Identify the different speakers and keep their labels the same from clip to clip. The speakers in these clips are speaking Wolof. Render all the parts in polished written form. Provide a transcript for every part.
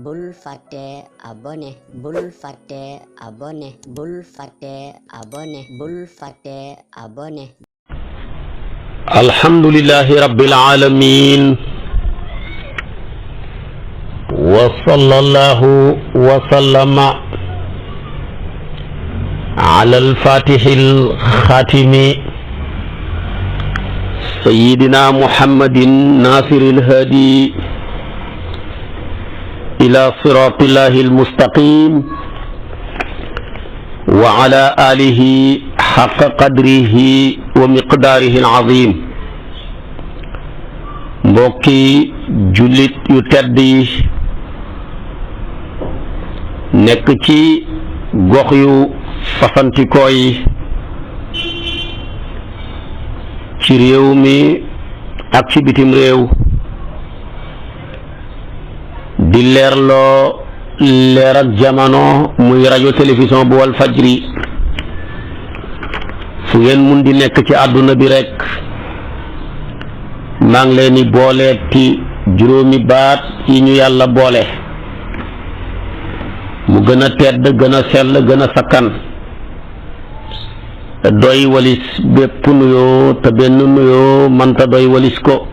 Speaker 1: bul fàtte abonné bul fàtte abonné bul fàtte abonné bul fàtte abonné.
Speaker 2: alhamdulillahi rabbil alamin wa sallallahu wa sallama ala al-fatihil khatimi sayyidina muhammadin nasiril hadi ila siratillahil mustaqim wa ala alihi haqqa qadrihi wa miqdaarihi al-azim. mbokki jullit yu tedd yi nekk ci gox yu fasantikoo yi ci réew mi ak ci bitim réew di leerloo leer ak jamono muy rajo télévision bu wal fajri fu ngeen mun di nekk ci àdduna bi rekk maa ngi leen di booleeti juróomi baat yi ñu yàlla boole mu gën a tedd gën a sell gën a sakkan doy walis bépp nuyoo te benn nuyoo mënta doy walis ko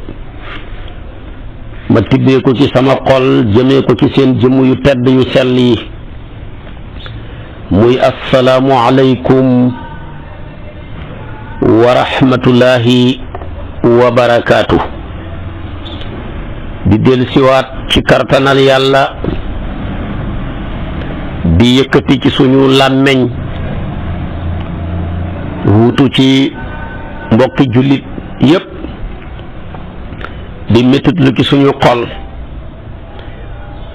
Speaker 2: ma tibbee ko ci sama xol jëmee ko ci seen jëmm yu tedd yu sell yi muy assalaamu aleykum wa rahmatullahi wa barakaatu. di dellusiwaat ci kartanal yàlla di yëkkati ci suñu làmmeñ wuutu ci mbokki jullit yépp di métit lu ci suñu xol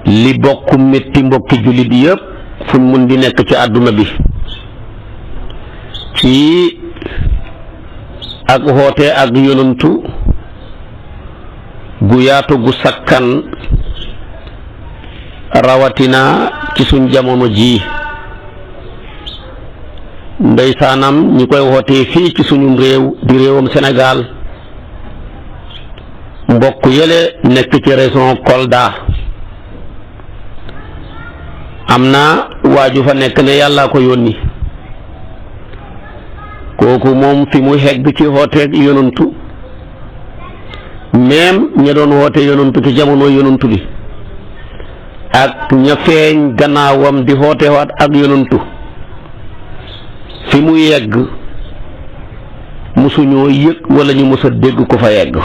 Speaker 2: li bokk métti mbokki jullit yépp fuñ mun di nekk ci àdduna bi ci ak xoote ak yonantu gu yaatu gu sakkan rawatina ci suñ jamono ji ndeysaanam ñi koy wootee fii ci suñu réew di réewam Sénégal mbokk yële nekk ci région Kolda am na waaju fa nekk ne yàllaa ko yónni kooku moom fi mu hegg ci wooteeg yonantu même ña doon woote yonantu ci jamono yonantu bi ak ña feeñ gannaawam di wootewaat ak yonantu fi mu yegg musuñoo yëg wala ñu mës a dégg ko fa yegg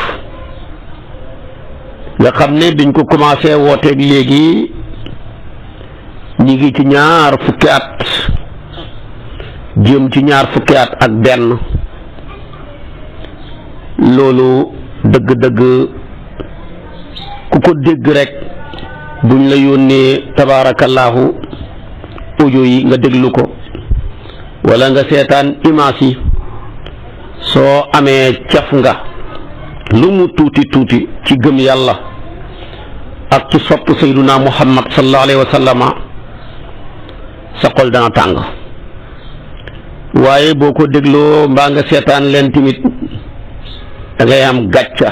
Speaker 2: nga xam ne biñ ko commencé wooteeg léegi ñi ngi ci ñaar fukki at jëm ci ñaar fukki at ak benn loolu dëgg-dëgg ku ko dégg rek buñ la yónnee tabaarakallaahu audio yi nga déglu ko wala nga seetaan image yi soo amee caf nga lu mu tuuti tuuti ci gëm yàlla ak ci sopp sayduna muhammad sallallahu alayhi wa sallama sa xol dana tàng waaye boo ko dégloo mbaa nga seetaan leen tamit da ngay am gàcca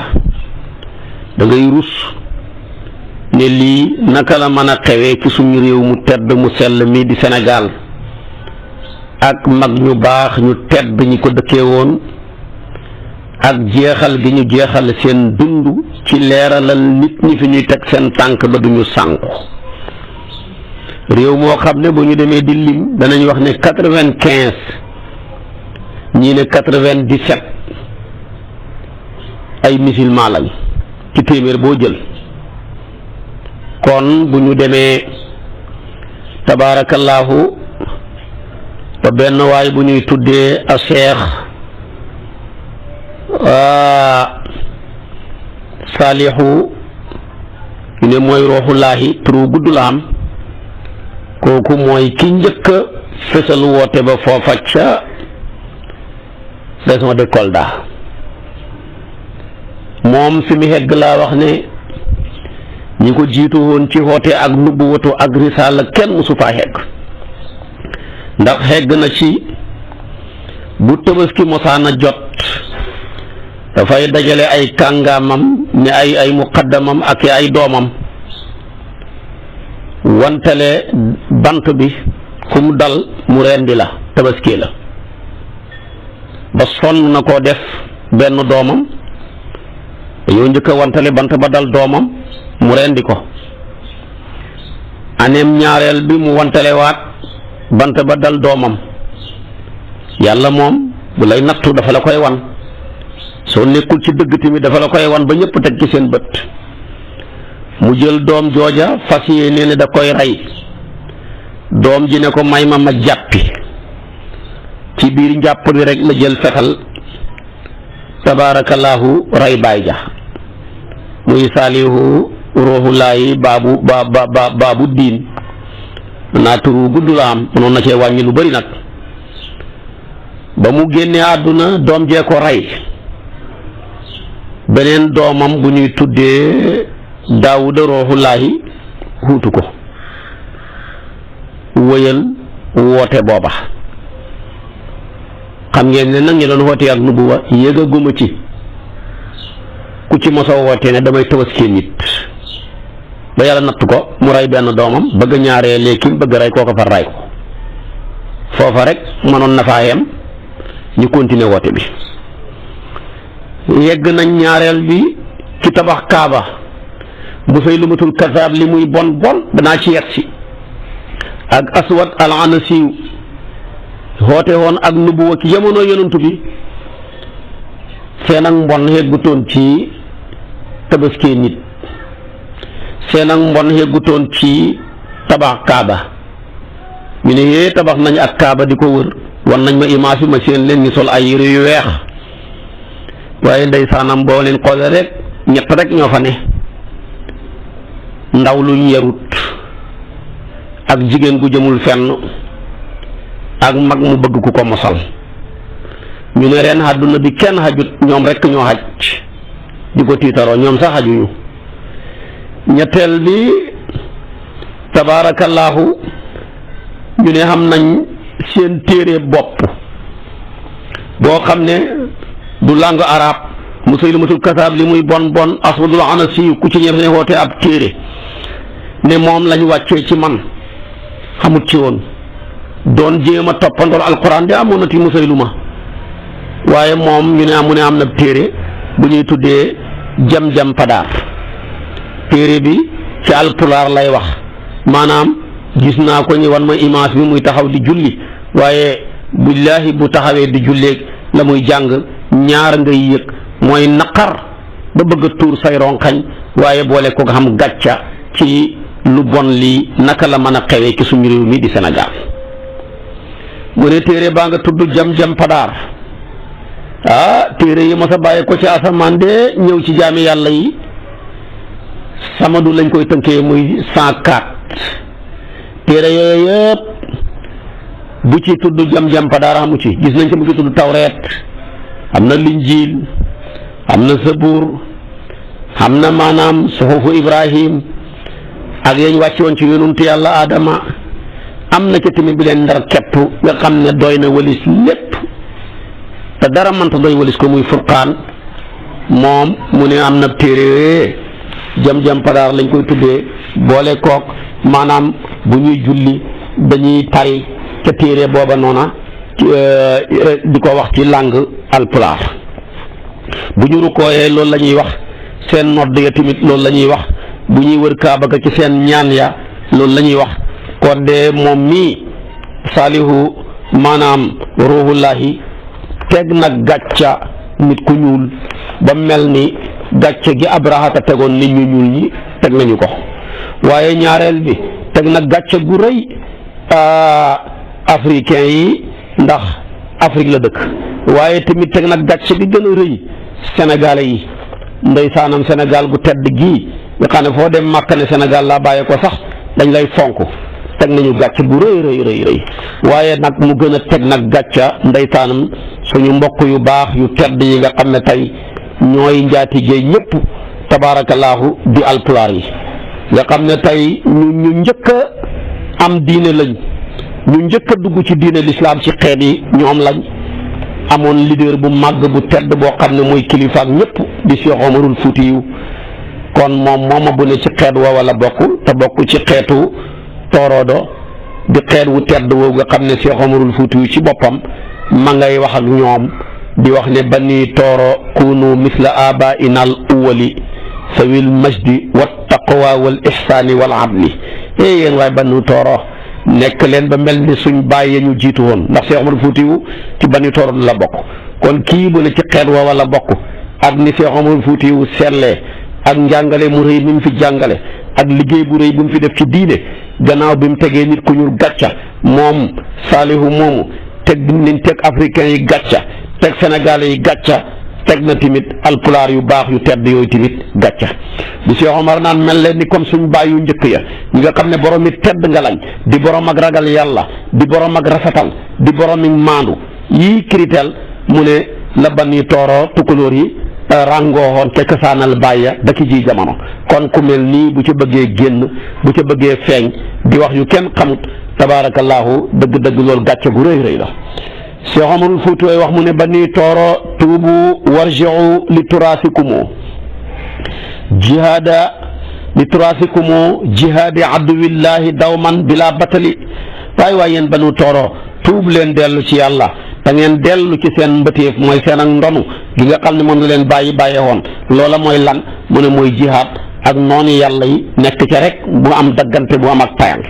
Speaker 2: da ngay rus ne lii naka la mën a xewee ci suñu réew mu tedd mu sell mi di Sénégal ak mag ñu baax ñu tedd ñi ko dëkkee woon ak jeexal gi ñu jeexal seen dund ci leeralal nit ñi fi ñuy teg seen tànk ba duñu sànku réew moo xam ne bu ñu demee di lim danañ wax ne 95 ñii ne 97 ay musulman lañ ci téeméer boo jël kon bu ñu demee tabaarakallaahu ba benn waay bu ñuy tuddee a cheikh saalihu ñu ne mooy ruuxullaahi turu gudd la am kooku mooy ki njëkk a fësal woote ba foofa ca région de Kolda moom fi mu hegg laa wax ne ñi ko jiitu woon ci woote ak nubuwatu ak risaala kenn mësu faa hegg ndax hegg na ci bu Tabaski mosaana jot dafay dajale ay kàngaamam ne ay muqaddamam ak ay doomam wantale bant bi ku mu dal mu rendi la tabaski la ba sonn na koo def benn doomam yow njëkk a wantale bant ba dal doomam mu rendi ko aneem ñaareel bi mu wantalewaat bant ba dal doomam yàlla moom bu lay nattu dafa la koy wan soo nekkul ci dëgg tamit dafa la koy wan ba ñëpp teg ci seen bët mu jël doom jooja fas yéene ne da koy rey doom ji ne ko may ma jàppi ci biir njàpp bi rek la jël fetal tabaarakallaahu rey baay ja muy saalihu ruuxulaayi baabu diin naa turu gudd la am mënoon na cee wàññi lu bari nag ba mu génnee àdduna doom jee ko rey beneen doomam bu ñuy tuddee daawuda ruuxulaayi xuutu ko wëyal woote booba xam ngeen ne nag ñu doon woote ak nubuwa yëgaguma ci ku ci mosoo wootee ne damay tabaski nit ba yàlla natt ko mu rey benn doomam bëgg ñaaree léegi bëgg rey koo ko far rey ko foofa rek mënoon na faa yem ñu continuer woote bi yegg nañ ñaareel bi ci tabax kaaba Musaylimatul kazaab li muy bon danaa ci yegg si ak aswad al anasiw woote woon ak nubuwa ci jamono yonent bi seen ak mbon yeggutoon ci tabaski nit seen ak mbon yeggutoon ci tabax kaaba ñu ne yee tabax nañ ak kaaba di ko wër wan nañ ma image bi ma seen leen ñu sol ay yére yu weex waaye ndeysaanam boo leen xoolee rek ñett rek ñoo fa ne ndaw luñ yarut ak jigéen gu jëmul fenn ak mag mu bëgg ku ko mosal ñu ne ren àdduna bi kenn xajut ñoom rek ñoo xaj di ko tiitaroo ñoom sax xajuñu ñetteel bi tabaarakallaahu ñu ne xam nañ seen téere bopp boo xam ne du langue arabe Musaylimatul kazaab li muy bon aswadul anasi ku ci ñëw ne woote ab téere ne moom lañ wàccee ci man xamut ci woon doon jéem a toppandoor alquran de amoon na ti Musaylima waaye moom ñu ne amu ne am na téere bu ñuy tuddee jam padaar téere bi ci alpulaar lay wax maanaam gis naa ko ñi wan ma image bi muy taxaw di julli waaye billaahi bu taxawee di julleeg la muy jàng ñaar ngay yëg mooy naqar ba bëgg a tuur say ronkañ waaye boole ko nga xam gàcca ci lu bon lii naka la mën a xewee ci suñu réew mi di Sénégal mu ne téere baa nga tudd jam padaar téere yi mos a bàyyi ko ci asamaan de ñëw ci jaami yàlla yi samadu lañ koy tënkee muy 104 téere yooyu yëpp bu ci tudd jam padaar amu ci gis nañ ci mu ci tudd tawreet am na linjiil am na sabuur am na maanaam suhufu Ibrahim ak yañ wàcce woon ci yonentu yàlla Adama am na ca tamit bi leen ndar kepp nga xam ne doy na walis lépp te dara mënta doy walis ko muy furqaan moom mu ne am na téere jam padaar lañ koy tuddee boole kook maanaam bu ñuy julli dañuy tari ca téere booba noona di ko wax ci langue alpulaar bu ñu rukkooyee loolu la ñuy wax seen nodd ya tamit loolu la ñuy wax bu ñuy wër kaaba ga ci seen ñaan ya loolu la ñuy wax kon de moom mii saalihu maanaam ruuhullahi teg nag gàcca nit ku ñuul ba mel ni gàcce gi abrahata tegoon nit ñu ñuul ñi teg nañu ko waaye ñaareel bi teg nag gàcce gu rëy africain yi ndax Afrique la dëkk waaye tamit teg nag gàcce bi gën a rëy sénégalais yi ndeysaanam Sénégal gu tedd gii nga xam ne foo dem màkk ne Sénégal laa bàyyee ko sax dañ lay fonk teg nañu gàcce bu rëy waaye nag mu gën a teg nag gàcca ndeysaanam suñu mbokk yu baax yu tedd yi nga xam ne tey ñooy njaatigéey ñëpp tabaarakallaahu di alpulaar yi nga xam ne tey ñu njëkk a am diine lañ ñu njëkk a dugg ci diine lislaam ci xeet yi ñoom lañ amoon leader bu màgg bu tedd boo xam ne mooy kilifa ak ñëpp di Cheikh Omarul Fuutiyu kon moom mooma bu ne ci xeet wa wala bokk te bokk ci xeetu tooroodo di xeet wu tedd woowu nga xam ne Cheikh Omarul Fuuti yu ci boppam ma ngay wax ak ñoom di wax ne bani tooro kunu misla abaina al awwali sawil majdi wa taqwa wal ihsaani wal adli yéen waaye bani tooro nekk leen ba mel ni suñ bàyyi ñu jiitu woon ndax Cheikh Omarul Fuuti yu ci bani tooro la bokk kon kii bu ne ci xeet woowa la bokk ak ni Cheikh Omarul Fuuti yu sellee ak njàngale mu rëy mi mu fi jàngale ak liggéey bu rëy bu mu fi def ci diine gannaaw bi mu tegee nit ku ñuul gàcca moom Saalihu moomu teg niñ teg africain yi gàcca teg sénégalais yi gàcca teg na tamit alpulaar yu baax yu tedd yooyu tamit gàcca bu Cheikh Omar naan mel leen ni comme suñ baay yu njëkk ya ñi nga xam ne borom mi tedd nga lañ di borom ak ragal yàlla di borom ak rafetal di borom mi maandu yii critère mu ne la bani tooro tukulóor yi ràngooxoon te cosaanal bàyya daki ji jamono kon ku mel nii bu ci bëggee génn bu ci bëggee feeñ di wax yu kenn xamut tabaarakallaahu dëgg-dëgg loolu gàcce gu rëy rëy la Cheikh Omarul Fuuti wax mu ne bani tooro tuubu warjiu li turaasikumu jihaada li turaasikumu jihaadi aduwillahi dawman bila batali waay yéen banu tooro tuub leen dellu ci yàlla da ngeen dellu ci seen mbëteef mooy seen ak ndonu gi nga xam ne moom la leen bàyyee woon loola mooy lan mu ne mooy jihaad ak noonu yàlla yi nekk ca rek bu am daggante bu am ak tayal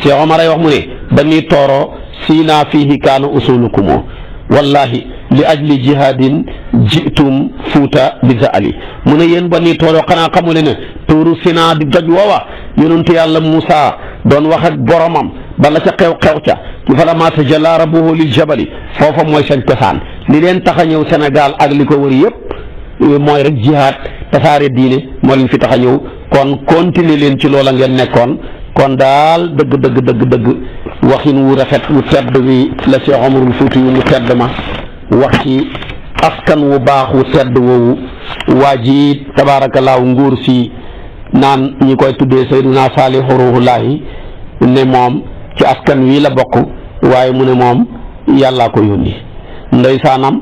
Speaker 2: Cheikh Omar ay wax mu ne bani tooro siina fiihi kaana usulukumoo wallahi li ajli jihaadin jitum fuuta bi zaali mu ne yéen bani tooro xanaa xamu ne tuuru Sinaa di doj woowa yonentu yàlla Muusaa doon wax ak boromam bala ca xew ca ci falammaa tajallaa rabbuhu lil jabali foofa mooy seen cosaan li leen tax a ñëw Sénégal ak li ko wër yëpp mooy rek jihaad tasaare diine moo leen fi tax a ñëw kon continuer leen ci loola ngeen nekkoon kon daal dëgg waxin wu rafet wu tedd wi la Cheikh Omarul Fuuti yu mu tedd ma wax ci askan wu baax wu tedd woowu waa ji tabaarakallaahu nguur si naan ñi koy tuddee Sayyiduna Saalihu Ruuhullaahi ne moom ci askan wi la bokk waaye mu ne moom yàllaa ko yónni ndeysaanam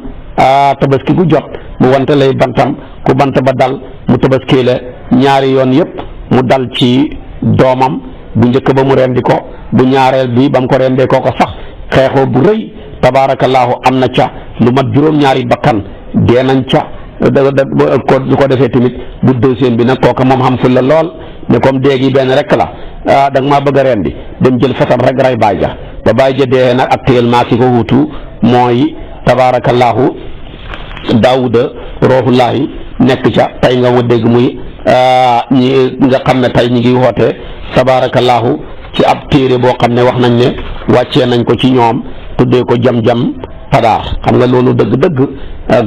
Speaker 2: tabaski gu jot mu wante lay bantam ku bant ba dal mu tabaskee la ñaari yoon yëpp mu dal ci doomam bu njëkk ba mu rendi ko bu ñaareel bi ba mu ko rendee kooko sax xeexoo bu rëy tabaarakallaahu am na ca lu mat juróom-ñaari bakkan dee nañ ca ko defee tamit bu deuxième bi nag kooka moom xam fu la lool ne comme déegi benn rek la da nga maa bëgg a rendi dem jël fetal rek ray baay ja ba baay ja dee nag actuellement ki ko wutu mooy tabaarakallaahu Daawuda Ruuhullaahi nekk ca tey nga ma dégg muy ñi nga xam ne tey ñi ngi woote tabaarakallaahu ci ab téere boo xam ne wax nañ ne wàccee nañ ko ci ñoom tuddee ko jam-jam padaar xam nga loolu dëgg-dëgg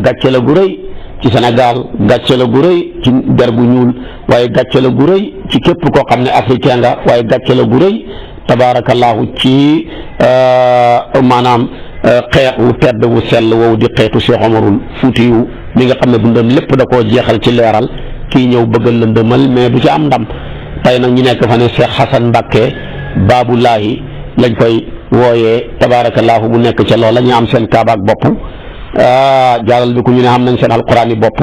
Speaker 2: gàcce la gu rëy ci Sénégal gàcce la gu rëy ci der gu ñuul waaye gàcce la gu rëy ci képp koo xam ne africain nga waaye gàcce la gu rëy tabaarakallaahu ci maanaam xeex wu tedd wu sell woowu di xeetu Cheikh Omarul Fuuti yu mi nga xam ne dundam lépp da koo jeexal ci leeral kii ñëw bëggal la ndëmal mais du ci am ndam tey nag ñu nekk fa ne Cheikh Xasan Mbàkke Baabulaahi lañ koy wooyee tabaarakallaahu bu nekk ca loola ñu am seen kaabaak bopp jàllal bi ku ñu ne xam nañ seen alquraan yi bopp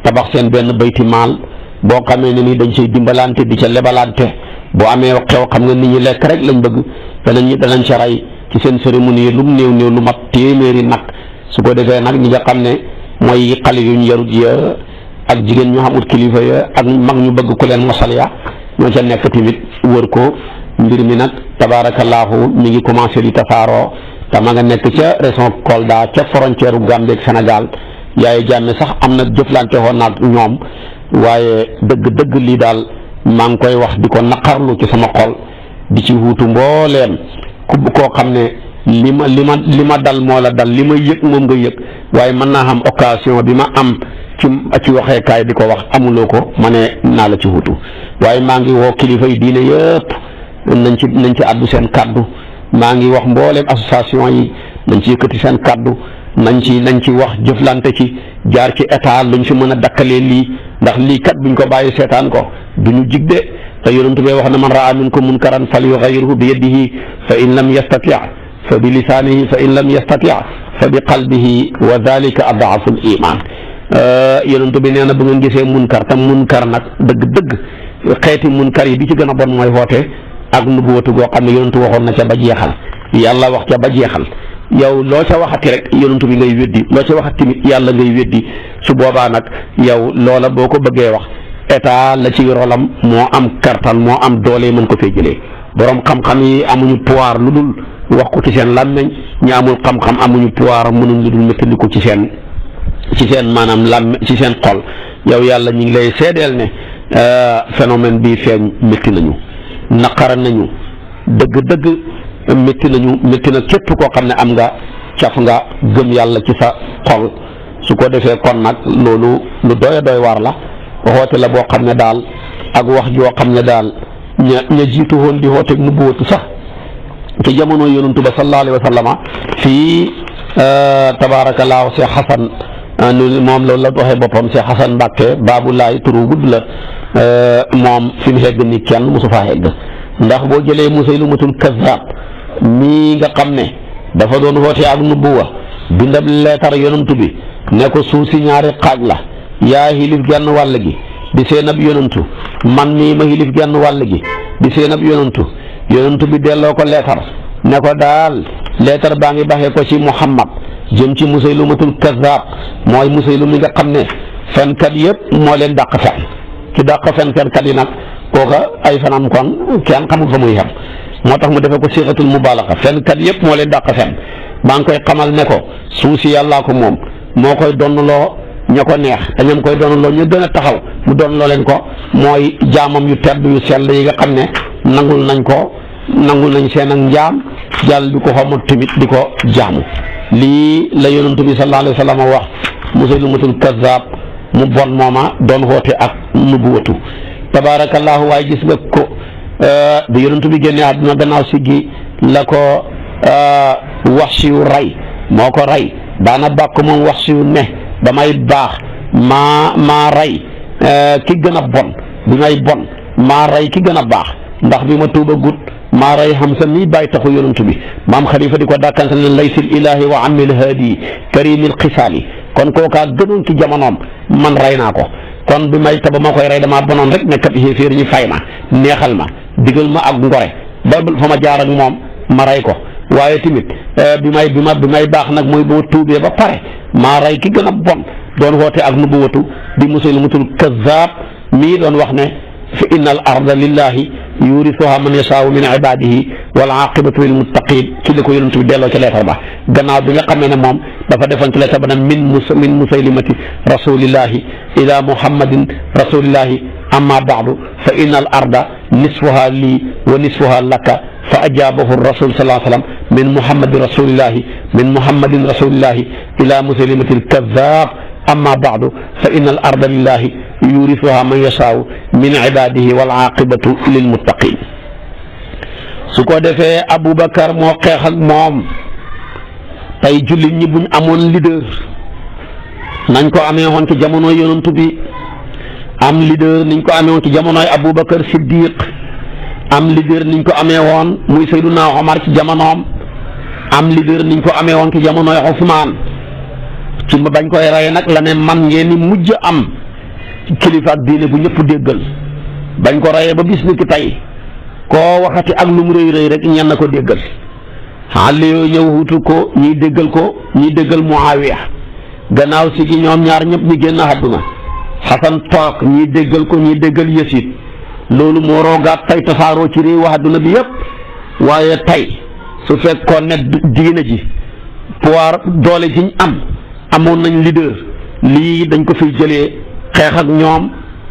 Speaker 2: tabax seen benn bayti maal boo xamee ne ni dañ say dimbalante di ca lebalante boo amee xew xam nga nit ñi lekk rek lañ bëgg danañ ca rey ci seen cérémonie lu mu néew lu mat téeméeri nag su ko defee nag ñi nga xam ne mooy xale yu ñu yarut ya ak jigéen ñu xamut kilifa ya ak mag ñu bëgg ku leen mosal ya ñoo ca nekk tamit wër ko mbir mi nag tabaarakallaahu mi ngi commencé di tasaaroo te ma nga nekk ca région Kolda ca frontière u Gambie ak Sénégal Yaya Jammeh sax am na jëflante woon ak ñoom waaye dëgg lii daal maa ngi koy wax di ko naqarlu ci sama xol di ci wuutu mbooleem koo xam ne li ma dal moo la dal li ma yëg moom nga yëg waaye mën naa xam occasion bi ma am ci waxeekaay di ko wax amuloo ko ma ne naa la ci wuutu waaye maa ngi woo kilifa yi diine yëpp nañ ci àddu seen kaddu maa ngi wax mbooleem association yi nañ ci yëkkati seen kaddu nañ ci wax jëflante ci jaar ci état luñ si mën a dakkalee lii ndax lii kat buñ ko bàyyi seetaan ko duñu jig de te yonent bi wax na man raa minkum munkaran falyughayyirhu bi yadihi fa in lam yastati fa bi lisaanihi fa in lam yastati fa bi qalbihi wa dhalika ad'afu al iman yonent bi nee na bu ngeen gisee munkar tam munkar nag dëgg xeeti munkar yi bi ci gën a bon mooy woote ak nubuwatu goo xam ne yonentu waxoon na ca ba jeexal yàlla wax ca ba jeexal yow loo ca waxati rek yonentu bi ngay weddi loo ca waxati tamit yàlla ngay weddi su boobaa nag yow loola boo ko bëggee wax état la ci rolam moo am kartan moo am doole mën ko fee jëlee borom xam-xam yi amuñu pouvoir lu dul wax ko ci seen làmmeñ ñi amul xam-xam amuñu pouvoir mënuñ lu dul méttandiku ci seen maanaam làmme ci seen xol yow yàlla ñu ngi lay seedeel ne phénomène bii feeñ métti nañu naqara nañu dëgg-dëgg métti na képp koo xam ne am nga caf nga gëm yàlla ci sa xol su ko defee kon nag loolu lu doy waar la xoote la boo xam ne daal ak wax joo xam ne daal ña jiitu woon di xooteeg nubuwatu sax ci jamono yonantu ba sallallahu alayhi wa sallama fii tabaarakallaahu Cheikh Xasan moom loolu la waxee boppam Cheikh Xasan Mbàkke baabu laay turu gudd la moom fi mu hegg ni kenn mosu faa hegg ndax boo jëlee Musaylimatul Kazzaab mii nga xam ne dafa doon woote ak nubuwa bindab leetar yonantu bi ne ko suuf si ñaari xaaj la yaa xilif genn wàll gi di seen ab yonantu man mii ma xilif genn wàll gi di seen ab yonantu bi delloo ko leetar ne ko daal leetar baa ngi baxee ko ci Muhammad jëm ci Musaylimatul Kazzaab mooy Musaylim mi nga xam ne fenkat yëpp moo leen dàq fen ki dàq fenkat yi nag kooka ay fenam kon kenn xamul fa muy xem moo tax mu defee ko siixatul mubaalaxa fenkat yëpp moo leen dàq fen maa ngi koy xamal ne ko suuf si yàllaa ko moom moo koy donnaloo ña ko neex te ñam koy donnaloo ñu gën a taxaw mu donnaloo leen ko mooy jaamam yu tedd yu sell yi nga xam ne nangul nañ seen ak njaam jàll di ko xamut tamit di ko jaamu lii la yonantu bi sallallahu alayhi wa sallam wax Musaylimatul Kazzaab mu bon mooma doon xoote ak nubuwatu tabaarakallaahu waaye gis nga ko bi yonantu bi génnee àdduna gannaaw si gi la ko Wahshi yu rey moo ko rey daana bàkk moom Wahshi yu ne damay baax maa rey ki gën a bon bi may bon maa rey ki gën a baax ndax bi ma tuuba gut maa rey Hamza mii bàyyi taxu yonantu bi maam Xalifa di ko dàkkante ne laysil ilaahi wa amil haadi karimil xisaali kon kookaa gënoon ci jamonoom man rey naa ko kon bi may ba ma koy rey damaa bonoon rek nekkat xéeféer ñu fay ma neexal ma digal ma ak ngore ba fa ma jaar ak moom ma rey ko waaye tamit bi may baax nag mooy boo tuubee ba pare maa rey ki gën a bon doon woote ak nubuwatu di Musaylimatul Kazzaab mii doon wax ne fa inna al arda lillahi yurisuha man yashaau min ibadihi wal aqibatu lil muttaqin ci li ko yonent bi delloo ci leetar ba gannaaw bi nga xamee ne moom dafa defoon ci leetar ba ne min musaylimati rasulillahi ila muhammadin rasulillahi amma baadu fa inna al arda nisfuha lii wa nisfuha laka fa ajaabahu rasul sallallahu alayhi wa sallam min muhammadin rasulillahi ila musaylimati al kazzaab amma baadu fa inna al arda lillahi yurisuha man yashaau min ibadihi wal aqibatu lil muttaqin su ko defee Aboubacar moo xeex ak moom tey jullit ñi buñ amoon leader nañ ko amee woon ci jamonoy yonantu bi am leader niñ ko amee woon ci jamonoy Aboubacar Siddiq am leader niñ ko amee woon muy Seyduna Omar ci jamonoom am leader niñ ko amee woon ci jamonoy Ousmane ci bañ koy rey nag la ne man ngeen ni mujj am kilifa ak diine bu ñëpp déggal bañ ko reyee ba bis ni ki tey koo waxati ak lu mu rëy rek ñenn ko déggal xale yooyu ñëw wutu ko ñiy déggal Muawiya gannaaw si gi ñoom ñaar ñëpp ñi génn àdduna Xasan toog ñiy déggal ko ñiy déggal Yasid loolu moo roogaat tey tasaaroo ci réewu àdduna bi yëpp waaye tey su fekkoon ne diine ji pouvoir doole jiñ amoon nañ leader lii dañ ko fiy jëlee xeex ak ñoom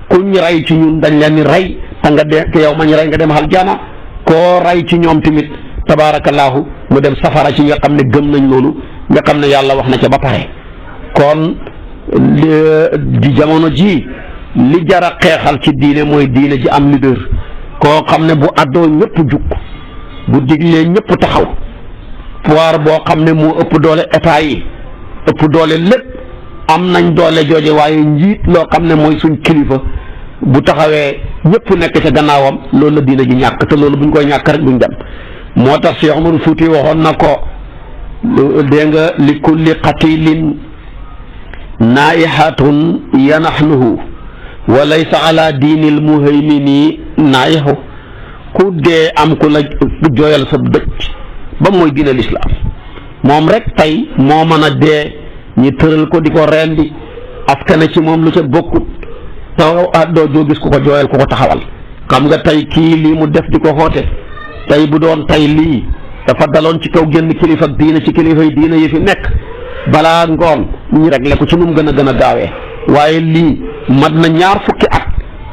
Speaker 2: kuñ rey ci ñun dañ leen di rey te nga de yow mañ rey nga dem aljana koo rey ci ñoom tamit tabaarakallaahu mu dem safara ci nga xam ne gëm nañ loolu nga xam ne yàlla wax na ca ba pare kon di jamono ji li jara xeexal ci diine mooy diine ji am leader koo xam ne bu addoo ñëpp jug bu diglee ñëpp taxaw pouvoir boo xam ne moo ëpp doole état yi ëpp doole lépp am nañ doole jooje waaye njiit loo xam ne mooy suñ kilifa bu taxawee ñëpp nekk ca gannaawam loolu la diina ji ñàkk te loolu buñ koy ñàkk rek duñ dem moo tax Cheikh Omar Fouti waxoon na ko dégg nga li kulli qatilin naihatun yanaxnuhu wa laysa ala diinil muhaymini naihu ku dee am ku la jooyal sa dëj ba mooy diine lislaam moom rek tey moo mën a dee ñi tëral ko di ko rendi askane ci moom lu ca bokkut taw doo gis ku ko jooyal ku ko taxawal xam nga tey kii lii mu def di ko xoote tey bu doon tey lii dafa daloon ci kaw génn kilifa ak diine ci kilifa yi diine yi fi nekk balaa ngoon ñu réglé ko ci nu mu gën a gaawee waaye lii mat na 20 at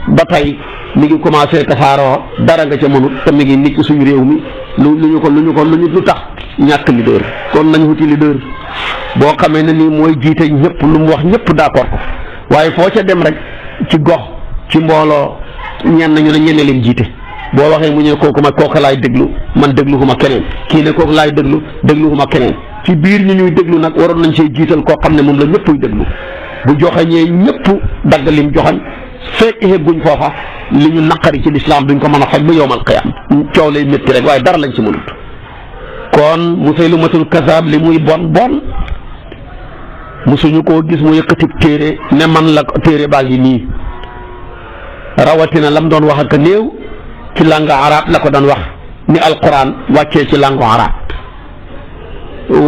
Speaker 2: ba tey mi ngi commencé tasaaroo dara nga ca mënut te mi ngi nit ci suñu réew mi lu tax ñàkk leader kon nañ wuti leader boo xamee ne nii mooy jiite ñëpp lu mu wax ñëpp d'accord ko waaye foo ca dem rek ci gox ci mbooloo ñenn ñu ne ñenn leen jiite boo waxee mu ñëw kooku laay déglu man dégluwuma keneen kii ne kooku laay dégluwuma keneen ci biir ñu ñuy déglu nag waroon nañ see jiital koo xam ne moom la ñëppuy déglu bu joxañee ñëpp dagg lim joxañ fekk guñ foofa li ñu naqari ci lislaam duñ ko mën a faj ba yowmal qiyaam coow lay métti rek waaye dara lañ ci mënut kon Musaylimatul kazaab li muy bon musuñu koo gis mu yëkkati téere ne man la téere baa ngi nii rawatina lam doon wax ak néew ci langue arabe la ko doon wax ni alquran wàccee ci langue arabe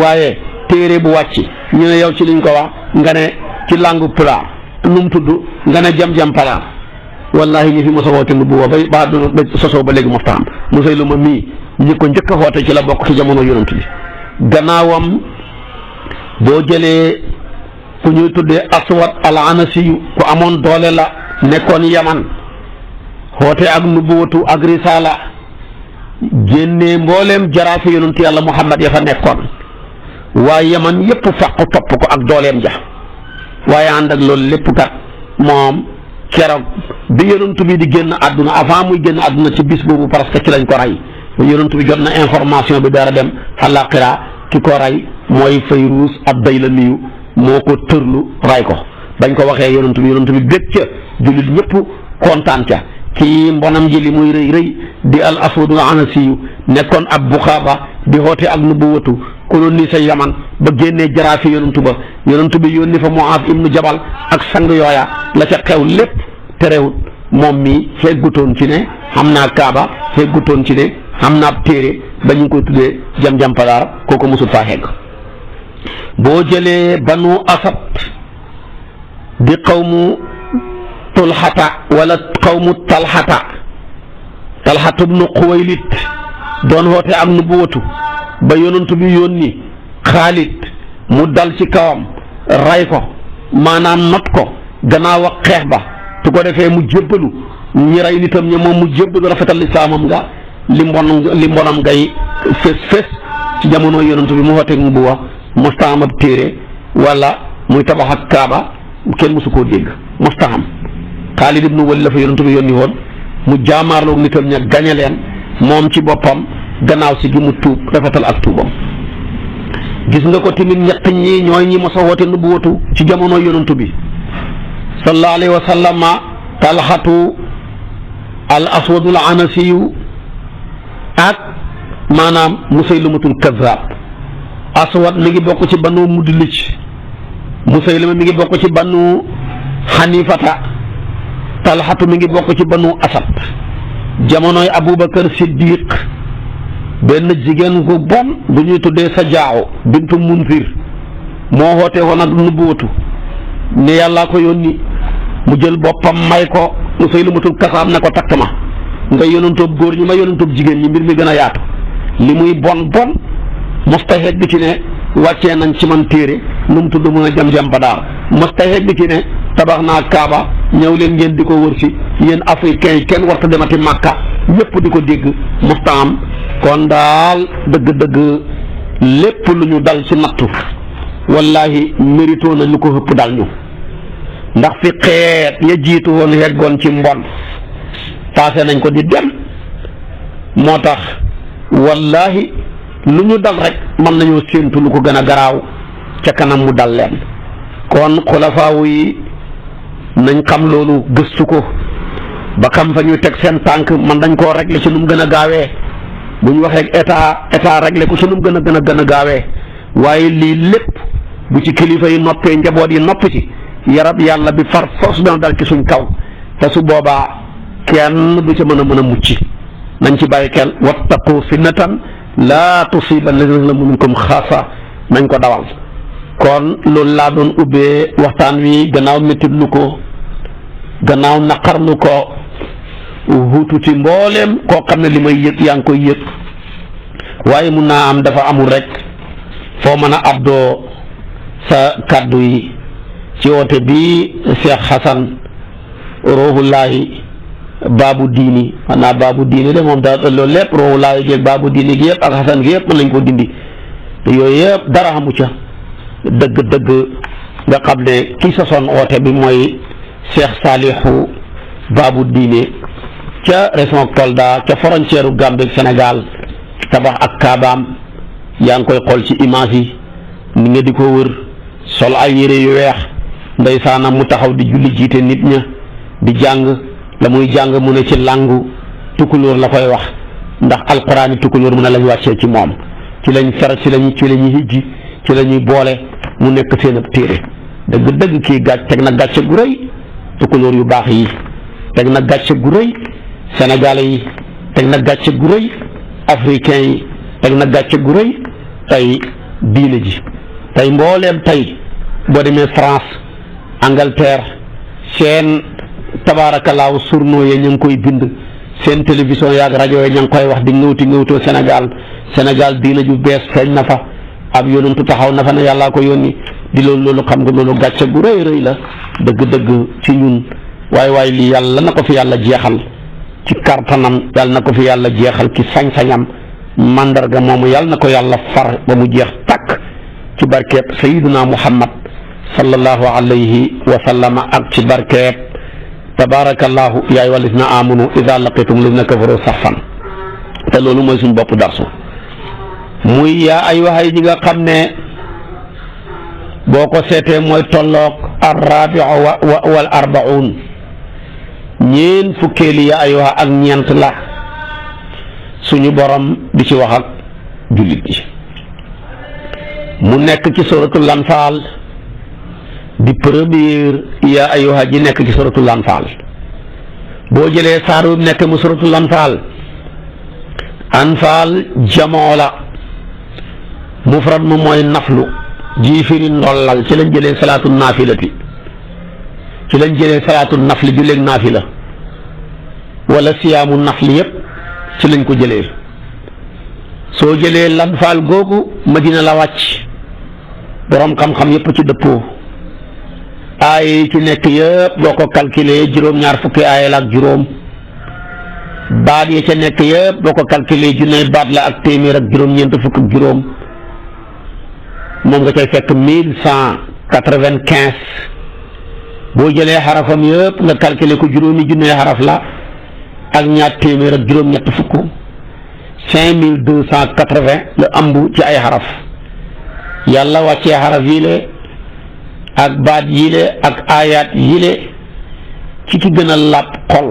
Speaker 2: waaye téere bu wàcc ñu ne yow ci liñ ko wax nga ne ci langue pulaar nu mu tudd nga ne jam-jam palaar wallahi ñi fi mos a woote nu bu ba sosoo ba léegi mos ta am Musaylima mii ñi ko njëkk a woote ci la bokk ci jamono yonent bi gannaawam boo jëlee ku ñuy tuddee Aswad al Anasiyu ku amoon doole la nekkoon Yaman xoote ak nubuwatu ak risaala génnee mbooleem jaraafi yonent yàlla Muhammad ya fa nekkoon waaye Yaman yépp fàq topp ko ak dooleem ja waaye ànd ak loolu lépp kat moom keroog bi yonent bi di génn àdduna avant muy génn àdduna ci bis boobu parce que ci lañ ko rey yonent bi jot na information bi dara dem àllaaxira ki ko rey mooy Fayruz ad-Daylamiyu moo ko tërlu ray ko bañ ko waxee yonent bi bég ca jullit ñëpp kontaan ca ci mbonam ji li muy rëy di al aswadul anasiyu nekkoon ab buxaaba di xoote ak nubuwatu colonie sa Yaman ba génnee jaraafi yonent bi yónni fa Muaaz ibnu Jabal ak sang yooya la ca xew lépp terewut moom mi feggutoon ci ne xam naa kaaba feggutoon ci ne xam naa téere ba ñu ngi koy tuddee jam-jam palaar kooku mosul faa xegg boo jëlee banu asad di qawmu tulxata wala qawmu talxatu bnu xuwaylit doon woote ak nubuwatu ba yonantu bi yónni Xaalid mu dal ci kawam ray ko maanaam not ko gannaaw ak xeex ba su ko defee mu jébbalu ñi rey nitam ña moom mu jébbalu rafetal lislaamam nga li mbonam ngay fés ci jamono yonantu bi mu woote nubuwa mostaam ab téere wala muy tabax ak kaaba kenn mosu koo dégg mostaam Xaalid ibnu Walid la fa yonantu bi yónni woon mu jaamaarloog nitam ña gañe leen moom ci boppam gannaaw si gi mu tuub rafetal ak tuubam gis nga ko tamit ñett ñi ñooy ñi mos a woote nubuwatu ci jamono yonantu bi sallallahu alayhi wa sallama talxatu al aswadul anasiyu ak maanaam Musaylimatul kazaab aswad mi ngi bokk ci banu mudlij Musaylima mi ngi bokk ci banu xanifata talxatu mi ngi bokk ci banu asad jamonoy Abubakar Siddiq benn jigéen gu bon bu ñuy tuddee Sajaa bintu Munzir moo xoote woon ak nubuwatu ne yàllaa ko yónni mu jël boppam may ko Musaylimatul kazaab ne ko takk ma nga yonantoob góor ñi ma yonantoob jigéen ñi mbir mi gën a yaatu li muy bon mustaheg bi ci ne wàccee nañ ci man téere nu mu tudd mën a jam-jam ba daal mustaheg bi ci ne tabax naa kaaba ñëw leen ngeen di ko wër si yéen africains yi kenn warta demati Makka ñëpp di ko dégg mustaam kon daal dëgg-dëgg lépp lu ñu dal ci nattu wallahi mérito na lu ko ëpp dal ñu ndax fi xeet ya jiitu woon yeggoon ci mbon passé nañ ko di dem moo tax wallahi lu ñu dal rek mën nañoo séentu lu ko gën a garaaw ca kanam mu dal leen kon xulafaawu yi nañ xam loolu gëstu ko ba xam fa ñuy teg seen tànk man dañ koo régler ci nu mu gën a gaawee bu ñu waxee état régler ko ci nu mu gën a gaawee waaye lii lépp bu ci kilifa yi noppee njaboot yi nopp ci yarab yàlla bi far force dana dal ci suñ kaw te su boobaa kenn du ca mën a mucc nañ ci bàyyi xel wattaqu fitnatan laa tusibanna llaziina zalamu minkum xaasa nañ ko dawal. kon loolu laa doon ubbee waxtaan wi gannaaw méttitlu ko gannaaw naqarlu ko wuutu ci mbooleem koo xam ne li may yëg yaa ngi koy yëg waaye mun naa am dafa amul rek foo mën a abdoo sa kàddu yi ci woote bi Cheikh Hassan Ruuhullaahi baabu diini xanaa baabu diini de moom daal loolu lépp Ruuhullaahi jéeg baabu diini gi yëpp ak Hassan gi yëpp mën nañ koo dindi te yooyu yëpp dara xamu ca dëgg-dëgg nga xam ne ki sosoon woote bi mooy Cheikh Salihu baabu diine ca région Kolda ca frontière u Gambie Sénégal tabax ak kaabaam yaa ngi koy xool ci image yi ni nga di ko wër sol ay yére yu weex ndeysaanam mu taxaw di julli jiite nit ña di jàng la muy jàng mu ne ci làngu tukulóor la koy wax ndax alquran yi tukulóor mu ne lañ wàccee ci moom ci lañ fer ci lañuy hijji ci la ñuy boole mu nekk seen ab téere dëgg-dëgg kii teg na gàcce gu rëy tukulóor yu baax yi teg na gàcce gu rëy sénégalais yi teg na gàcce gu rëy africain yi teg na gàcce gu rëy tey diine ji tey mbooleem tey boo demee France Angleterre seen tabaarakallaahu journaux yi ñu ngi koy bind seen télévision yaag rajo yi ñu ngi koy wax di ngëwtoo Sénégal diine ju bees feeñ na fa ab yonentu taxaw na fa ne yàllaa ko yónni di loolu xam nga loolu gàcce gu rëy la dëgg-dëgg ci ñun waaye lii yàlla na ko fi yàlla jeexal ci kartanam yàlla na ko fi yàlla jeexal ci sañ-sañam mandarga moomu yàlla na ko yàlla far ba mu jeex takk ci barkeeb sayyiduna Muhammad sallallahu alayhi wa sallama ak ci barkeeb tabarakallahu yaa ayyuhal lazina amanu idha laqitum lazina kafaru saffan te loolu mooy suñ bopp darsu muy yaa ay waxay ñi nga xam ne boo ko seetee mooy tolloog arrabiu wal arbaun ñeen fukkeeli yaa ay wax ak ñeent la suñu borom di ci wax ak jullit yi mu nekk ci suratul anfaal di première yaa ay wax ji nekk ci suratul anfaal boo jëlee saar wi nekk mu suratul anfaal jamoo la mufrad mu mooy naflu ji firi ndollal ci lañ jëlee salaatu naafilati ci lañ jëlee salaatu nafli julleeg naafila wala siyaamu nafli yëpp ci lañ ko jëlee soo jëlee lanfaal googu madina la wàcc borom xam-xam yëpp ci dëppoo aay yi ci nekk yëpp boo ko calculé juróom-ñaar fukki aay la ak juróom baat yi ca nekk yëpp boo ko calculé junne baat la ak téeméer ak juróom-ñeent fukk ak juróom moom nga cay fekk 1195 boo jëlee xarafam yëpp nga calculer ko juróomi junne xaraf la ak ñaar téeméer ak juróom-ñett fukk 5280 la ëmb ci ay xaraf yàlla wàccee xaraf yile ak baat yile ak aayaat yile ci ki gën a làpp xol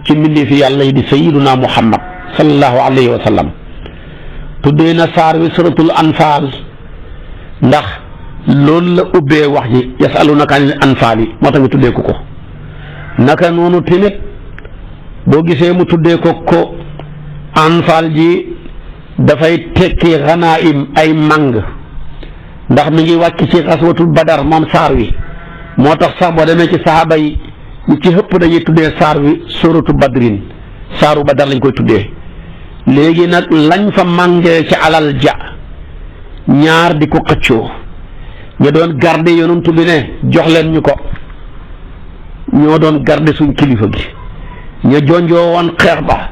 Speaker 2: ci mbindee fi yàlla yi di sayyiduna Muhammad sallallahu alayhi wa sallam tuddee na saar wi suratul anfaal ndax loolu la ubbee wax ji yasalunaka anil anfaal yi moo tax ñu tuddee ko naka noonu tamit boo gisee mu tuddee ko anfaal ji dafay tekki xanaa'im ay màng ndax mi ngi wàcc ci xaswatul badar moom saar wi moo tax sax boo demee ci saxaaba yi ñi ci ëpp dañuy tuddee saar wi suratu badrin saaru badar lañ koy tuddee léegi nag lañ fa màngee ci alal ja ñaar di ko xëccoo ña doon garde yonent bi ne jox leen ñu ko ñoo doon garde suñ kilifa gi ña jonjoo woon xeex ba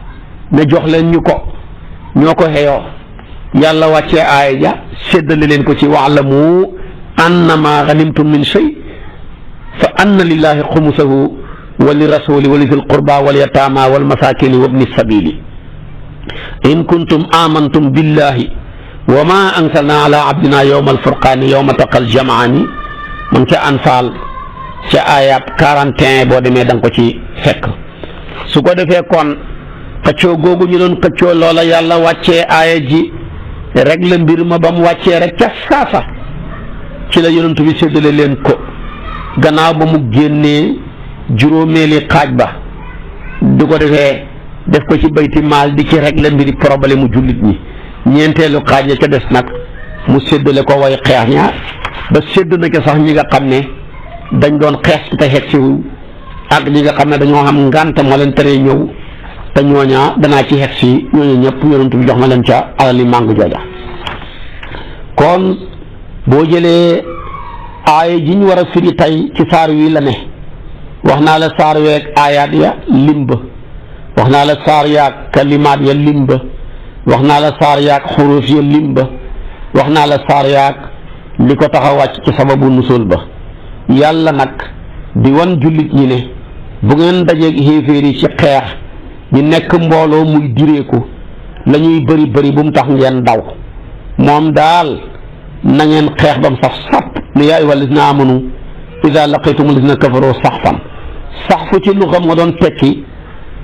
Speaker 2: ne jox leen ñu ko ñoo ko xeyoo yàlla wàccee aaya ja séddale leen ko ci wa'lamu annama ghanimtum min shay fa anna lillahi xumusahu wa li rasuli wa li zil qurba wal yatama wal masakini wa ibni sabili in kuntum amantum billahi wa ma anzalna ala abdina yawma alfurqani yawma taqal jamaani man ca anfaal ca ayab 41 boo demee da nga ko ci fekk su ko defee kon xëccoo googu ñu doon xëccoo loola yàlla wàccee aaya ji rek la mbir ma ba mu wàccee rek ca saasa ci la yonent bi séddale leen ko gannaaw ba mu génnee juróomeeli xaaj ba du ko defee def ko ci bayti maal di ci régler mbiri problème mu jullit ñi ñeenteelu xaaj ya ca des nag mu séddale ko way xeex ña ba sédd na ca sax ñi nga xam ne dañ doon xeex te xeex si ak ñi nga xam ne dañoo xam ngànt moo leen teree ñëw te ñooña danaa ci xeex si ñooñu ñëpp yonent bi jox na leen ca alali màng jooja. kon boo jëlee aaya ji ñu war a firi tey ci saar wi la ne wax naa la saar weeg aayaat ya limba wax naa la saar yaag kalimaat ya limba wax naa la saar yaag xuruuf ya limba wax naa la saar yaag li ko tax a wàcc ci sababu nusul ba yàlla nag di wan jullit ñi ne bu ngeen dajeeg xéeféer yi ci xeex ñu nekk mbooloo muy direeku la ñuy bëri bëri bu mu tax ngeen daw moom daal na ngeen xeex ba mu saf sàpp ne yaa ayyuhal lazina amanu idaa laqitumul lazina kafaroo saxfan saxfu ci lu xam nga doon tekki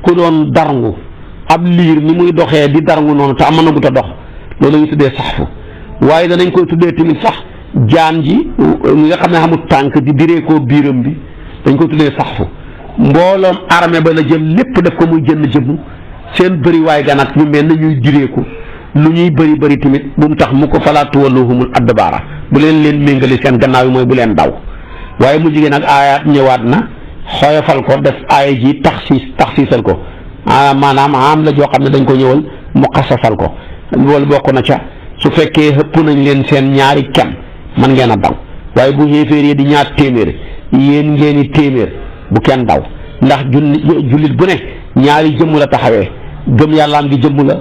Speaker 2: ku doon darngu ab liir ni muy doxee di darngu noonu te am na gut a dox loolu la ñuy tuddee saxfu waaye danañ koy tuddee tamit sax jaan ji nga xam ne xamul tànk di direekoo biiram bi dañ koy tuddee saxfu mbooloom armée ba la jël lépp def ko muy jënn jëmm seen bëri waay ganat ñu mel na ñuy direeku lu ñuy bëri bëri tamit bu mu tax mu ko falaa tuwalluhumul adbaara bu leen méngale seen gannaaw yi mooy bu leen daw waaye mu jigéen nag aayaat ñëwaat na xoyofal ko def aaya ji taxsiisal ko maanaam am la joo xam ne dañ ko ñëwal mu xasasal ko loolu bokk na ca su fekkee xëpp nañ leen seen ñaari kem man ngeen a daw waaye bu xéeféer yi di ñaar téeméer yéen ngeen i téeméer bu kenn daw ndax jullit bu ne ñaari jëmm la taxawee gëm yàllaam gi jëmm la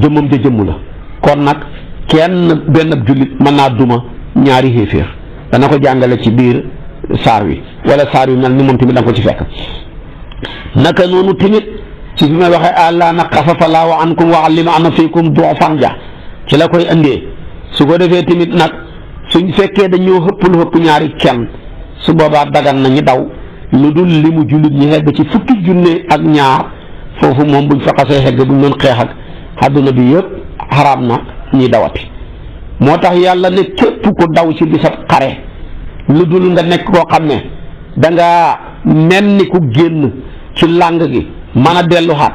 Speaker 2: jëmmam ja jëmm la kon nag kenn benn jullit mën naa duma ñaari xéeféer dana ko jàngale ci biir saar wi wala saar wi mel ni moom tamit da nga ko ci fekk naka noonu tamit ci fi may waxee àllaa na xafafa laahu ankum wa allima anna fiikum du'fan ja ci la koy indee su ko defee tamit nag suñ fekkee dañoo xëpp lu xëpp ñaari kenn su boobaa dagan na ñu daw lu dul li mu jullit ñi xegg ci fukki junne ak ñaar foofu moom buñ fa xasee xegg buñ doon xeex ak àdduna bi yëpp xaraam na ñuy dawati moo tax yàlla ne képp ku daw ci bisab xare lu dul nga nekk koo xam ne dangaa mel ni ku génn ci làng gi mën a dellu xaat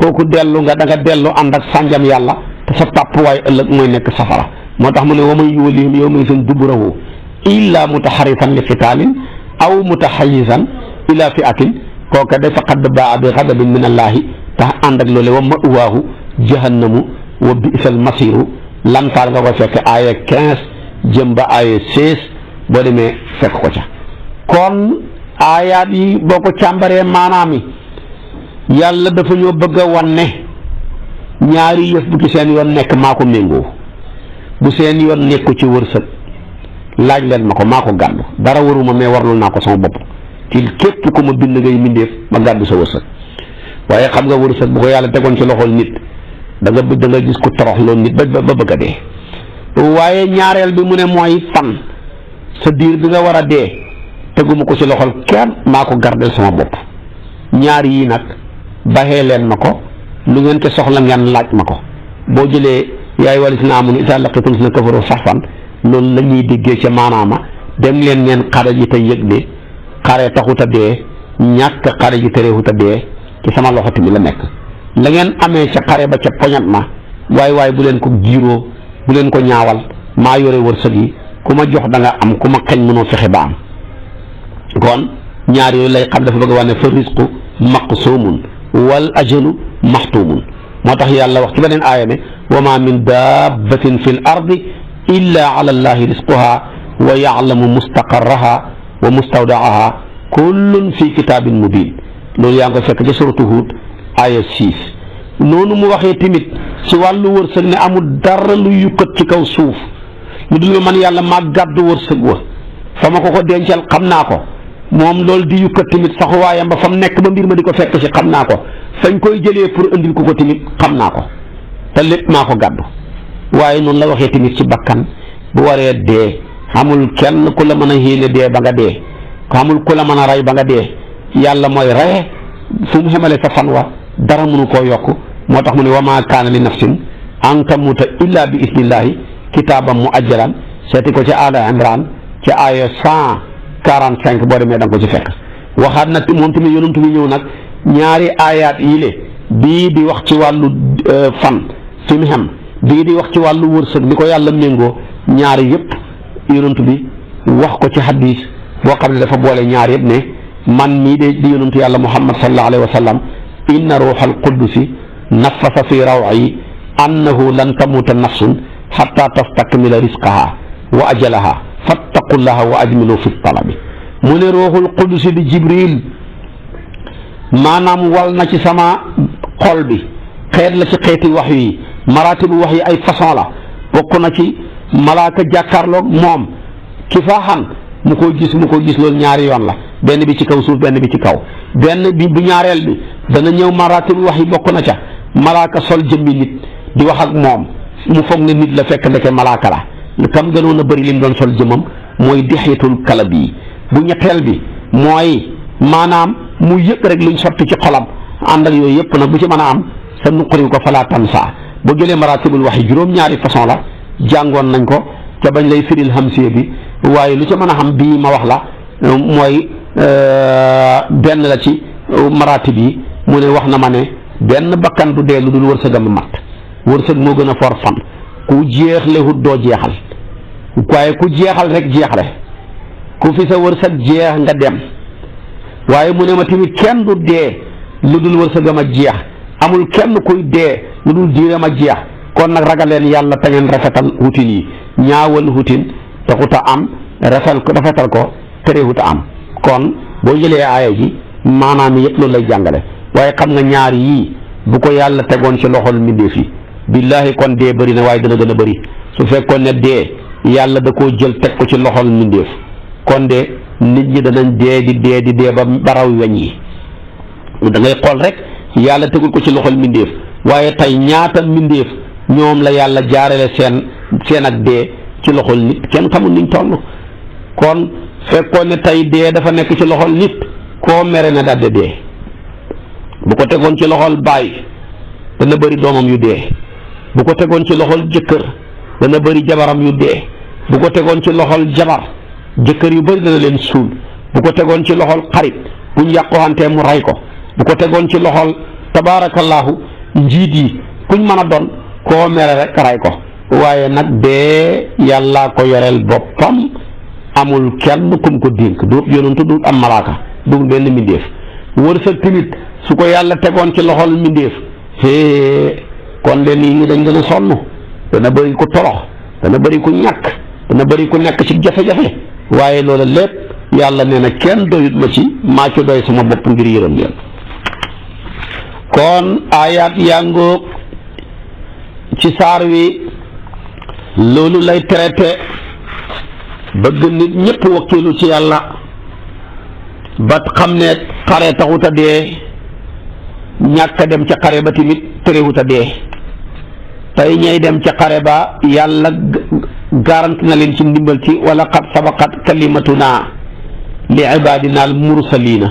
Speaker 2: kooku dellu nga da nga dellu ànd ak sànjam yàlla te sa tàppuwaay ëllëg mooy nekk safara moo tax mu ne wa man yuwallihim yawma idin duburahu illa mutaharrifan li qitaalin aw mutahayyizan ila fi'atin kooka de faqad baa bi ghadabin min allahi tax ànd ak loole wa ma'waahu jahannamu wa bi'sal masiru lan faal nga ko fekk aaya 15 jëm ba aaya 16 boo demee fekk ko ca kon aayaat yi boo ko càmbaree maanaam yi yàlla dafa ñoo bëgg a wan ne ñaari yëf bu ci seen yoon nekk maa ko méngoo bu seen yoon nekku ci wërsëg laaj leen ma ko maa ko gàddu dara waruma mais warlul naa ko sama bopp ci képp ku ma bind ngay mindeef ma gàddu sa wërsëg waaye xam nga wërsëg bu ko yàlla tegoon ci loxol nit da nga gis ku torox loolu nit ba bëgg a dee waaye ñaareel bi mu ne mooy fan sa diir bi nga war a dee teguma ko ci loxol kenn maa ko gardel sama bopp ñaar yii nag baxee leen ma ko lu ngeen te soxla ngeen laaj ma ko boo jëlee yaay wala si na amun isa laqitum sina kafaru saxfan loolu la ñuy déggee ca maanaama dem leen ngeen xare ji te yëg ne xare taxut a dee ñàkk xare ji terewut a dee ci sama loxo tamit la nekk la ngeen amee ca xare ba ca poñat ma waaye bu leen ko giiroo bu leen ko ñaawal maa yore wërsëg yi ku ma jox da nga am ku ma xañ mënoo fexe ba am kon ñaar yooyu lay xam dafa bëgg a wax ne fa risqu maqsumun wal ajalu maxtuumun moo tax yàlla wax ci beneen aaya ne wa ma min dabbatin fi l ardi illa ala allahi risquha wa yaclamu mustaqarraha wa mustawdaaha kullun fi kitaabin mubin loolu yaa ngi koy fekk ci suratu Huud aaya 6 noonu mu waxee tamit ci wàllu wërsëg ne amul dara lu yukkat ci kaw suuf lu dul man yàlla maa gàddu wërsëg wa fa ma ko dencal xam naa ko moom loolu di yukkat tamit saxuwaayam ba fa mu nekk ba mbir ma di ko fekk ci xam naa ko fañ koy jëlee pour indil ko tamit xam naa ko te lépp maa ko gàddu waaye noonu la waxee tamit ci bakkan bu waree dee xamul kenn ku la mën a yéene dee ba nga dee xamul ku la mën a rey ba nga dee yàlla mooy reye fu mu xemale sa fan wa dara mënu koo yokk moo tax mu ne wa maa kaana li nafsin an tamuuta illa bi isnillahi kitaaban mu ajjalan seeti ko ci Aala Imran ci aaya 145 boo demee da nga ko ci fekk waxaat nag moom tamit yonent bi ñëw nag ñaari aayaat yi le bii di wax ci wàllu fan fi mu xem bii di wax ci wàllu wërsëg ni ko yàlla méngoo ñaari yëpp yonent bi wax ko ci hadis boo xam ne dafa boole ñaar yëpp ne man mii de di yonentu yàlla muhammad sallallahu alayhi wa sallam inna ruuxal quddusi nafasa fi raw'i annahu lan tamuuta nafsun xatta tastakmila risqaha wa ajalaha fattaqullaha wa ajmilu fi talabi mu ne ruuxul quddusi di jibril maanaam wal na ci sama xol bi xeet la ci xeeti wax yi maratibu wax yi ay façon la bokk na ci malaaka jàkkaarloog moom kifaaxan mu ko gis loolu ñaari yoon la benn bi ci kaw suuf benn bi ci kaw benn bi bu ñaareel bi dana ñëw maratibu wax yi bokk na ca malaaka sol jëmmi nit di wax ak moom mu foog ne nit la fekk ndeke malaaka la kam gënoon a bëri lim doon sol jëmmam mooy dixyatul kalab yi bu ñetteel bi mooy maanaam mu yëg rek luñ sotti ci xolam ànd ak yooyu yëpp nag bu ci mën a am sa nuqari ko falaa tansa boo jëlee maratibul wax yi juróom-ñaari façon la jàngoon nañ ko ca bañ lay firil hamsiya bi waaye lu ca mën a xam bii ma wax la mooy benn la ci maratib yi mu ne wax na ma ne benn bakkan du dee lu dul wërsëgam mat wërsëg moo gën a for fan ku jeexlewut doo jeexal waaye ku jeexal rek jeexle ku fi sa wërsëg jeex nga dem waaye mu ne ma tamit kenn du dee lu dul wërsëgam a jeex amul kenn kuy dee lu dul diiram a jeex kon nag ragal leen yàlla te ngeen rafetal hutin yi ñaawal hutin taxut a am rafetal ko terewut a am kon boo jëlee aaya ji maanaam yëpp loolu lay jàngale waaye xam nga ñaar yii bu ko yàlla tegoon ci loxol mbindéef yi billaahi kon dee bëri na waaye dana gën a bëri su fekkoon ne dee yàlla da koo jël teg ko ci loxol mbindéef kon de nit ñi danañ dee di dee ba baraw weñ yi da ngay xool rek yàlla tegul ko ci loxol mbindéef waaye tey ñaata mbindéef ñoom la yàlla jaarale seen ak dee ci loxol nit kenn xamul niñ toll kon fekkoon ne tey dee dafa nekk ci loxol nit koo mere na daldi dee bu ko tegoon ci loxol baay dana bëri doomam yu dee bu ko tegoon ci loxol jëkkër dana bëri jabaram yu dee bu ko tegoon ci loxol jabar jëkkër yu bëri dana leen suul bu ko tegoon ci loxol xarit buñ yàqoxantee mu rey ko bu ko tegoon ci loxol tabaarakallaahu njiit yi kuñ mën a doon koo mere rek rey ko waaye nag dee yàllaa ko yoreel boppam amul kenn kum ko dénk du yonentu du am malaaka du benn mbindéef wërsëg tamit su ko yàlla tegoon ci loxol mbindéef kon de nit ñi dañ gën a sonn dana bëri ku torox dana bëri ku ñàkk dana bëri ku nekk ci jafe-jafe waaye loola lépp yàlla nee na kenn doyut ma ci maa ci doy sama bopp ngir yërëm leen kon aayaat yàngoog ci saar wi loolu lay traité bëgg nit ñëpp wakkilu ci yàlla ba xam ne xare taxut a dee ñàkk a dem ca xare ba tamit terewut a dee tey ñay dem ca xare ba yàlla garanti na leen ci ndimbal ci wala qad sabaqat kalimatuna li ibadina al mursalina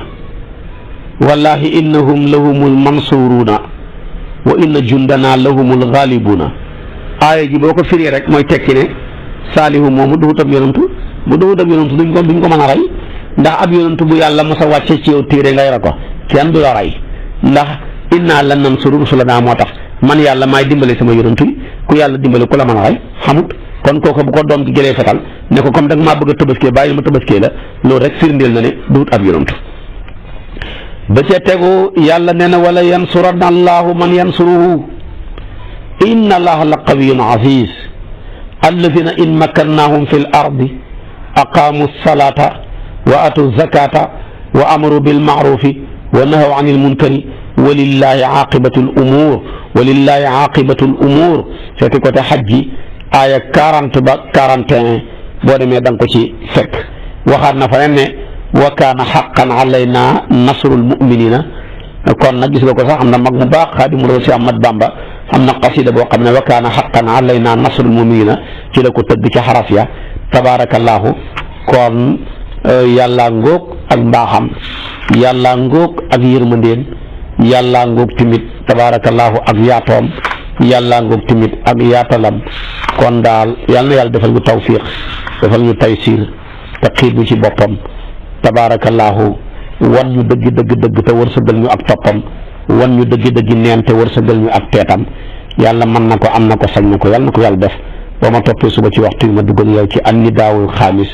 Speaker 2: wallahi innahum lahumul mansuruna wa inna jundana lahumul ghalibuna aaya ji boo ko firi rek mooy tekki ne saalihu moomu duhut ab yonantu bu duhut ab yonantu duñ ko mën a rey ndax ab yonantu bu yàlla mos a wàcce ci yow téere ngay ra ko kenn du la rey ndax inna lan nansuru rusulana moo tax man yàlla maay dimbale sama yonantu yi ku yàlla dimbale ku la mën a rey xamut kon kooku bu ko doom gi jëlee fetal ne ko comme da nga maa bëgg a tabaskee bàyyi ma tabaskee la loolu rek firndeel na ne duhut ab yonantu ba ca tegu yàlla nee na wala yansuranna allahu man yansuruhu inna allaha la qawiyyun aziz alladina in makkannahum fi l ardi aqaamu salata wa atu zakata wa amaru bilmaarufi wa nahaw an ilmunkari walillahi aqibatu l umur walillahi aqibatu l umur seeti côté xaj ji aaya 40 ba 41 boo demee da nga ko ci fekk waxaat na fa ne wa kaana xaqan alayna nasrul muminina kon nag gis nga ko sax am na mag mu baax Xaadimu Rasuul si Ahmad Bamba am na qasida boo xam ne wa kaana xaqan alayna nasrul muminina ci la ko tëgg ca xaraf ya tabaarakallaahu kon yàlla ngóog ak mbaaxam yàlla ngóog ak yërmandeen yàlla ngóog tamit tabaarakallaahu ak yaatoom yàlla ngóog tamit ak yaatalam kon daal yal na yàlla defal ñu tawfiq defal ñu taysiir te xiir ñu ci boppam tabaarakallaahu wan ñu dëgg te wërsëgal ñu ak toppam wan ñu dëgg neen te wërsëgal ñu ak teetam yàlla mën na ko am na ko sañ na ko yàlla na ko yàlla def boo ma toppee suba ci waxtu yi ma duggal yow ci annidaawul xaamis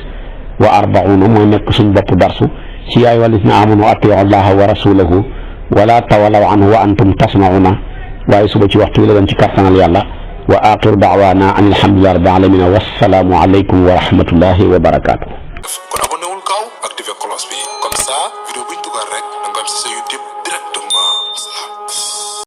Speaker 2: wa arbauna mooy nekk suñ bopp darsu ci yaay walisina amanu atiu allaha wa rasulahu wala tawalaw anhu wa antum tasmauna waaye suba ci waxtu yi la doon ci kartanal yàlla wa axiru daawaana an alhamdulillahi rabbil alamin wassalaamu aleykum wa rahmatullahi wa barakatuh